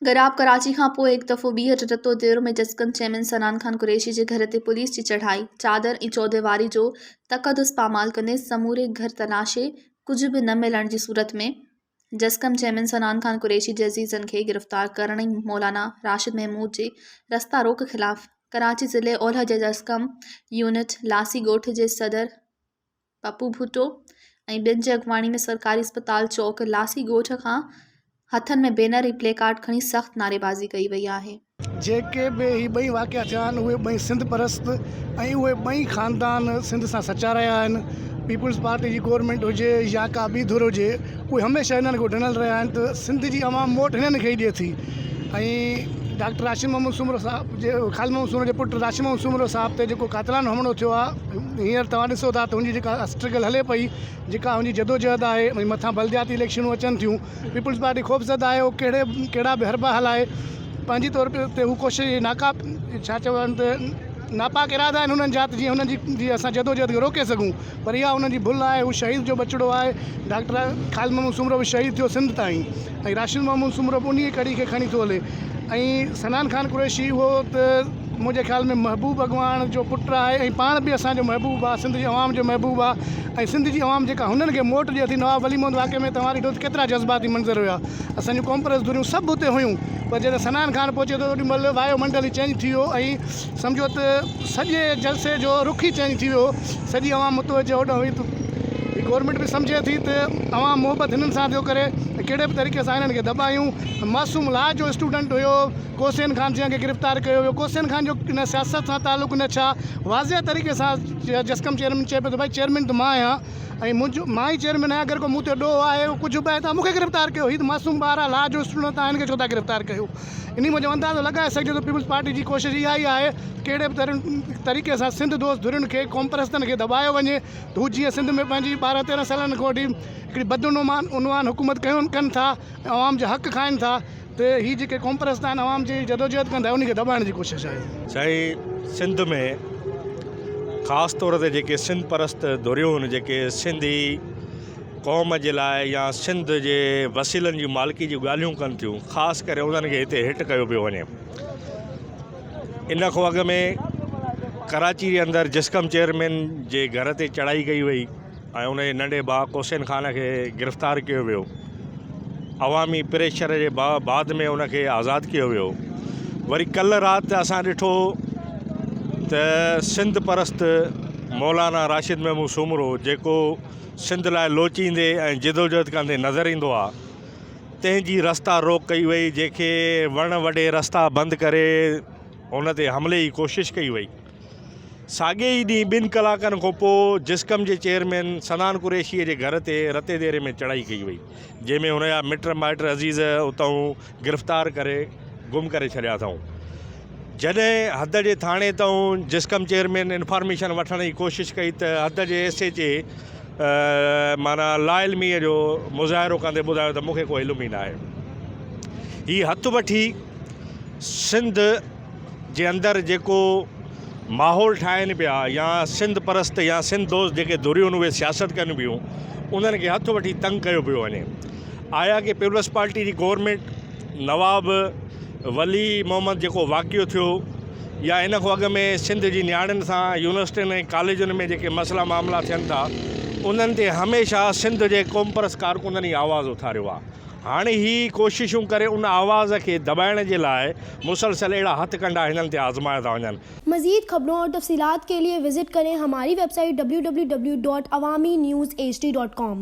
گراب ڪراچي کان پوء هڪ دفعو ٻيهر رتو ديرو ۾ جسقم چيئرمين صنعان خان قريشي جي گهر تي پوليس جي چڙهائي، چادر ۽ چوديواري جو تقدس پامال ڪندي سموري گهر تلاشي ڪجهه به نه ملڻ جي صورت ۾ جسقم چيئرمين صنعان خان قريشي جي عزيزن کي گرفتار ڪرڻ ۽ مولانا راشد محمود جي رستا روڪ خلاف ڪراچي ضلعي اولهه جي جسقم يونٽ لاسي ڳوٺ جي صدر پپو ڀٽو ۽ ٻين جي اڳواڻي ۾ سرڪاري اسپتال چوڪ لاسي ڳوٺ کان هٿن ۾ بينر ۽ پلي ڪارڊ کڻي سخت نعريبازي ڪئي وئي آهي. جيڪي به هي ٻئي واقعا ٿيا آهن اهي ٻئي سنڌ پرست ۽ اهي ٻئي خاندان سنڌ سان سچا رهيا آهن پيپلز پارٽي جي گورنمينٽ هجي يا ڪا ٻي ڌر هجي اهي هميشه هنن کان ڊنل رهيا آهن ته سنڌ جي عوام ووٽ هنن کي ئي ڏئي ٿي ۽ ڊاڪٽر راشد محمد سومرو صاحب جي خالد محمد سومرو جي پٽ راشد محمد سومرو صاحب تي جيڪو قاتلانو حملو ٿيو آهي هينئر توهان ڏسو ٿا ته هن جي جيڪا اسٽرگل هلي پئي جيڪا هن جي جدوجهد آهي ۽ مٿان بلدياتي اليڪشنون اچن ٿيون پيپلز پارٽي خوفزده آهي هو ڪهڙي ڪهڙا به حربا هلائي پنهنجي طور تي هو ڪوشش ناڪام ڇا چئبو آهي ته ناپاڪ ارادا آهن هنن جا ته جيئن هنن جي اسان جدوجهد کي روڪي سگهون پر اها هنن جي ڀل آهي هو شهيد جو ٻچڙو آهي ڊاڪٽر خالد محمد سومرو به شهيد ٿيو سنڌ تائين ۽ راشد محمود سومرو به انهيء ڪڙي کي کڻي ٿو هلي ۽ صنعان خان قريشي اهو ته منهنجي خيال ۾ محبوب اڳواڻ جو پٽ آهي ۽ پاڻ به اسان جو محبوب آهي سنڌ جي عوام جو محبوب آهي ۽ سنڌ جي عوام جيڪا هنن کي موٽ ڏئي ٿي نواب ولي محمد واقعي ۾ توهان ڏٺو ته ڪيترا جذباتي منظر هيا اسان جون قومپرست ڌريون سڀ اتي هيون پر جڏهن صنعان خان پهچي ٿو اوڏي مهل وايو منڊل ئي چينج ٿي ويو ۽ سمجهو ته سڄي جلسي جو رخ ئي چينج ٿي ويو سڄي عوام متوجه هوڏانهن هئي ته هي گورنمينٽ به سمجهي ٿي ته عوام محبت هنن سان ٿيو ڪري ته ڪهڙي به طريقي سان هنن کي دٻايون معصوم لا جو اسٽوڊنٽ هيو ڪوسين خان جنهن کي گرفتار ڪيو ويو ڪوسين خان جو نه سياست سان تعلق نه ڇا واضح طريقي سان جسقم چيئرمين چئي پيو ته ڀائي چيئرمين ته مان آهيان ۽ منهنجو مان ئي چيئرمين آهيان اگر ڪو مون تي ڏوهه آهي ڪجهه به آهي ته مون کي گرفتار ڪيو هي ته معصوم ٻار آهي لا جو اسٽوڊنٽ آهي هن کي ڇو ٿا گرفتار ڪيو انهي منجهه اندازو لڳائي سگهجي ٿو پيپلز پارٽي جي ڪوشش اها ئي آهي ته ڪهڙي به طريقي سان سنڌ دوست ڌرين کي قومپرستن کي دٻايو وڃي ته هو جيئن سنڌ ۾ پنهنجي 12 13 سالن کان وٺي هڪڙي بدعنوان عنوان حڪومت ڪيون ڪن ٿا ۽ عوام جا حق کائن ٿا ته هي جيڪي قومپرست آهن عوام جي جدوجهد ڪن ٿا انهي کي دٻائڻ جي ڪوشش آهي. سائين سنڌ ۾ خاص طور تي جيڪي سنڌ پرست ڌريون آهن جيڪي سنڌي قوم جي لاء يا سنڌ جي وسيلن جي مالڪي جون ڳالهيون ڪن ٿيون خاص ڪري انهن کي هتي هٽ ڪيو پيو وڃي ان کان اڳ ۾ ڪراچي جي اندر جسقم چيئرمين جي گهر تي چڙهائي ڪئي وئي ۽ ان جي ننڍي ڀاء ڪوسين خان کي گرفتار ڪيو ويو عوامي پريشر جي بعد ۾ ان کي آزاد ڪيو ويو وري ڪلهه رات اسان ڏٺو ته سنڌ پرست مولانا راشد محمود سومرو جيڪو سنڌ لاء لوچيندي ۽ جدوجهد ڪندي نظر ايندو آ تنهن جي رستا روڪ ڪئي وئي جنهن کي وڻ وڍي رستا بند ڪري ان تي حملي جي ڪوشش ڪئي وئي ساڳي ئي ڏينهن ٻن ڪلاڪن کان پوء جسقم جي چيئرمين صنعان قريشي جي گهر تي رتي ديري ۾ چڙهائي ڪئي وئي جنهن ۾ هن جا مٽ مائٽ عزيز اتان گرفتار ڪري گم ڪري ڇڏيا اٿائون. جڏهن حد جي ٿاڻي تان جسقم چيئرمين انفارميشن وٺڻ جي ڪوشش ڪئي ته حد جي ايس ايچ اي معنيٰ لاعلميء جو مظاهرو ڪندي ٻڌايو ته مون کي ڪو علم ئي ناهي. هي هٿ وٺي سنڌ جي اندر جيڪو ماحول ٺاهين پيا يا سنڌ پرست يا سنڌ دوست جيڪي ڌريون اهي سياست ڪن پيون انهن کي هٿ وٺي تنگ ڪيو پيو وڃي. آيا ڪي پيپلز پارٽي جي گورنمينٽ نواب ولي محمد جيڪو واقعو ٿيو يا ان کان اڳ ۾ سنڌ جي نياڻين سان يونيورسٽين ۽ ڪاليجن ۾ جيڪي مسئلا معاملا ٿين ٿا انهن تي هميشه سنڌ جي قومپرست ڪارڪنن ئي آواز اٿاريو آهي هاڻي هي ڪوششون ڪري ان آواز کي دٻائڻ جي لاء مسلسل اهڙا هٿ ڪنڊا هنن تي آزمايا ٿا وڃن. مزيد خبرون اور تفصيلات کے لئے وزٽ کریں ہماری web site www.awamiNewsHD.com.